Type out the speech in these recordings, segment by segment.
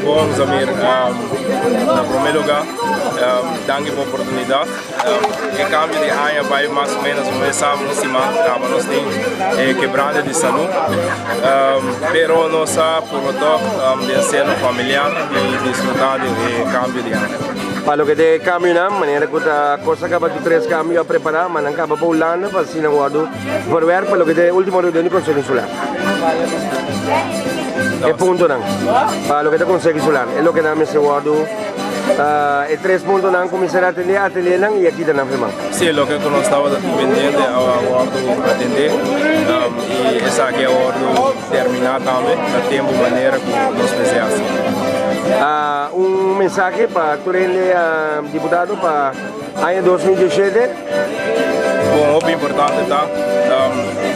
Bon, Zamir, na promé lugá, danki pa oportunidat. E kambio di aña bai mas o ménos un mes un siman kaba nos tin e kebrante di salú. Pero nos a purba tòg den seno familiar di disfrutá di e kambio di aña. Pa loke ta e kambionan, manera ku ta kos a kaba tur tres kambio a prepará, ma nan kaba pa Hulanda pa asina wòrdu verwerk pa loke ta e último reunion di Konseho Insular. E puntonan pa loke ta Konseho Insular, e loke nan mester wòrdu e tres puntonan ku mester atendé, atendé nan i a kita nan firman. Sí, loke ku nos tabata tin pendiente a wòrdu atendé i esaki a wòrdu terminá tambe na tempu manera ku nos mester hasi. Un mensahe pa tur hende diputado pa aña 2017. Bon, hopi importante ta,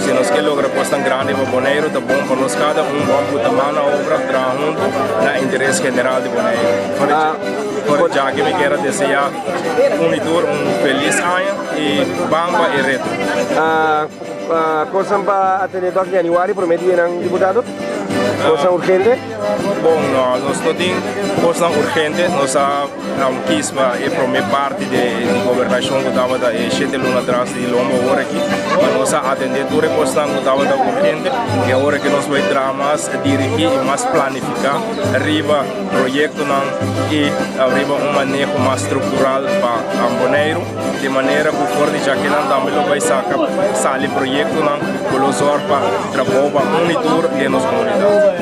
si nos ke logra kosnan grandi pa Boneiru, ta bon pa nos kada un bon buta man na obra, traha huntu na interes general di Boneiru. For di djaki mi kier a desea un i tur un felis aña i ban pa e reto. Kosnan pa atende 2 di januari prome dianan, diputado? Kosnan urgente? Bon, nos no tin kosnan urgente, nos a kis pa e prome parti di gobernashon ku tabata e shete luna atras di lomba awor aki, pa nos a atende tur e kosnan ku tabata urgente i awor aki nos bai traha mas dirigi i mas planifiká riba proyektonan i riba un maneho mas struktural pa Boneiru. Di manera ku for di djakinan tambe lo bai saka sali proyektonan ku lo zòrg pa trabou pa un i tur den nos komunidat.